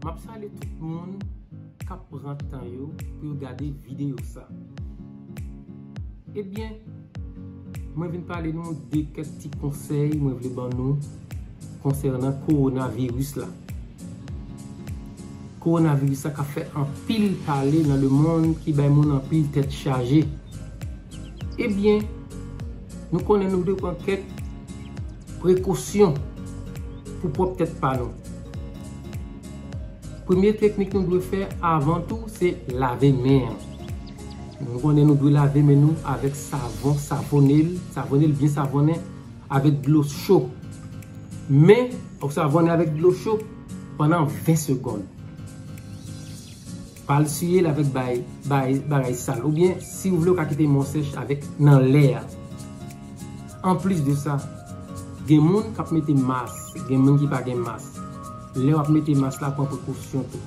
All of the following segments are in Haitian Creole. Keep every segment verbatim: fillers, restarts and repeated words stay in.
M ap salye tout moun k ap pran tan yo pou yo gade videyo sa. Ebyen, mwen vin pale nou de kèk ti konsèy mwen vle ban nou konsènan kowonaviris la. Kowonaviris la k ap fè anpil pale nan lemonn, ki bay moun anpil tèt chaje. Ebyen, nou konnen nou dwe pran kèk prekosyon pou pwòp tèt pa nou. Premye teknik nou dwe fè avan tou, se lave men an. Nou konnen nou dwe lave men nou avèk savon, savonnen l, savonnen l byen savonnen avèk dlo cho. Men, ou savonnen avèk dlo cho pandan ven segonn. Pa al siye l avèk bagay, bagay, bagay sal. Oubyen, si w vle, ou ka kite men w sèch avèk nan lè a. Anplis de sa, gen moun k ap mete mas, gen moun ki pa gen mas. Lè w ap mete mas la, pran prekosyon tou.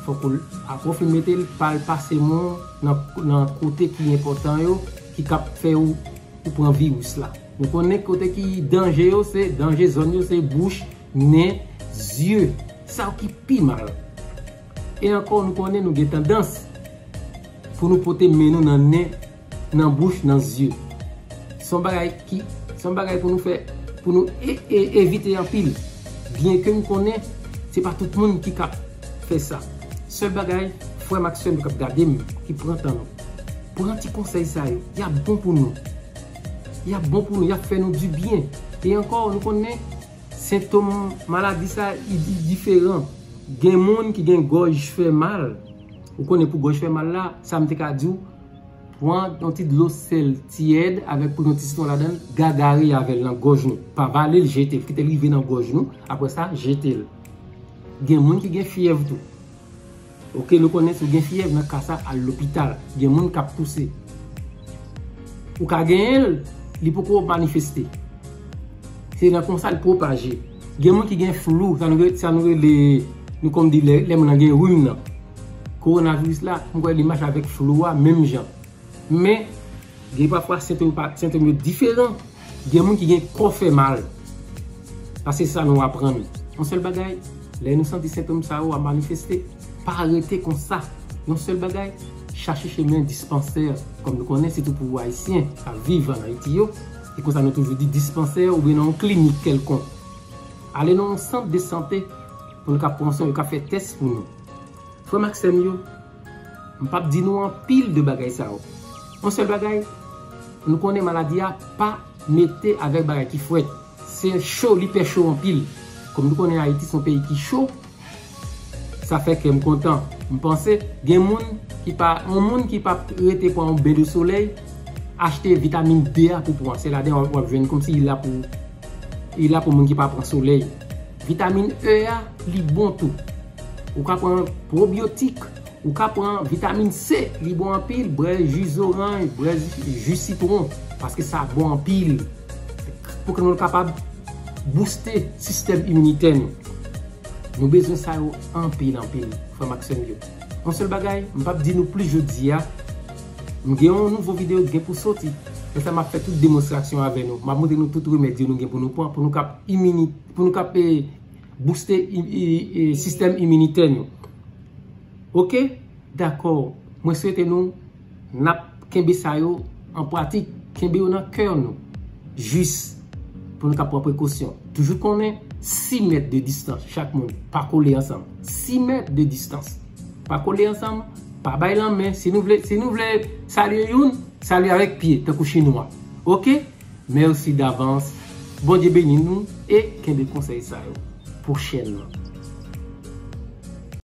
Fòk ou, apre w fin mete l, pa al pase men w nan, nan kote ki enpòtan yo, ki kab fè ou, ou pran viris la. Nou konnen kote ki danje yo, se danje zòn yo, se bouch, nen, zye. Sa yo ki pi mal. E ankò, nou konnen nou gen tandans pou nou pote men nou nan nen, nan bouch, nan zye. Se yon bagay ki, se yon bagay pou nou fè, pou nou e, e, evite anpil. Byenke m konnen se pa tout moun ki ka fè sa. Sèl bagay, frè m ak sè m yo k ap gade m, ki pran tan nou, pran ti konsèy sa yo. Y ap bon pou nou. Y ap bon pou nou, y ap fè nou dibyen. E ankò, nou konnen sentòm maladi sa, i, i diferan. Gen moun ki gen gòj fè mal. Ou konnen pou gòj fè mal la, sa m te ka di w, pran yon ti dlo sèl tiyèd avèk pou yon ti sitwon ladan l, gagare avè l nan gòj nou. Pa vale l, jete l, kite l rive nan gòj nou, apre sa, jete l. Gen moun ki gen fyèv tou. Oke, nou konnen si w gen fyèv, nan ka sa, al lopital. Gen moun k ap touse. Ou ka genyen l, li poko manifeste. Se nan konsa l pwopaje. Gen moun ki gen flou, sa nou, sa nou rele, nou konn di lè, lè moun nan gen rim nan. Kowonaviris la, m kwè li mache avèk flou a menm jan. Men, gen pafwa sentòm pa, sentòm yo diferan. Gen moun ki gen kò fè mal. Paske se sa nou aprann. Yon sèl bagay, lè nou santi sentòm sa yo ap manifeste, pa rete konsa. Yon sèl bagay, chache chemen dispansè. Kòm nou konnen, sitou pou Ayisyen k ap viv ann Ayiti yo, e konsa nou toujou di dispansè oubyen nan yon klinik kèlkonk. Ale nan yon sant de sante pou nou ka pran swen, yo ka fè tès pou nou. Frè m ak sè m yo, m p ap di nou anpil de bagay sa yo. Yon sèl bagay, nou konnen maladi a pa mete avèk bagay ki frèt. Se cho, li pè cho anpil. Kòm nou konnen Ayiti se yon peyi ki cho, sa fè kè m kontan. M panse gen moun ki pa, yon moun ki p ap rete pran yon ben de solèy, achte vitamin D a pou pran. Se ladan w ap, w ap jwenn kòmsi li la pou, li la pou moun ki pa pran solèy. Vitamin E a, li bon tou. Ou ka pran pwobyotik, ou ka pran vitamin C, li bon anpil, bwè ji zoranj, bwè ji sitwon, paske sa bon anpil. Pou ke nou kapab bouste sistèm iminitè nou. Nou bezwen sa yo anpil, anpil, frè m ak sè m yo. Yon sèl bagay, m p ap di nou plis jodi a. M gen yon nouvo videyo ki gen pou soti. Lè sa m ap fè tout demonstrasyon avè nou. M ap montre nou tout remèd yo nou gen pou nou pran, pou nou kap imini-, pou nou kap, eh, booste i-, i-, i-, sistèm iminitè nou. Oke? Dakò. Mwen swete nou, n ap kenbe sa yo an pratik. Kenbe yo nan kè nou. Jis pou nou ka pran prekosyon. Toujou konnen sis mèt de distans chak moun. Pa kole ansanm. Sis mèt de distans. Pa kole ansanm. Pa bay lanmen. Si nou vle, si nou vle salye youn, salye avèk pye, tankou chinwa. Oke? Mèsi davans. Bondye beni nou e kenbe konsèy sa yo. Pwochènman.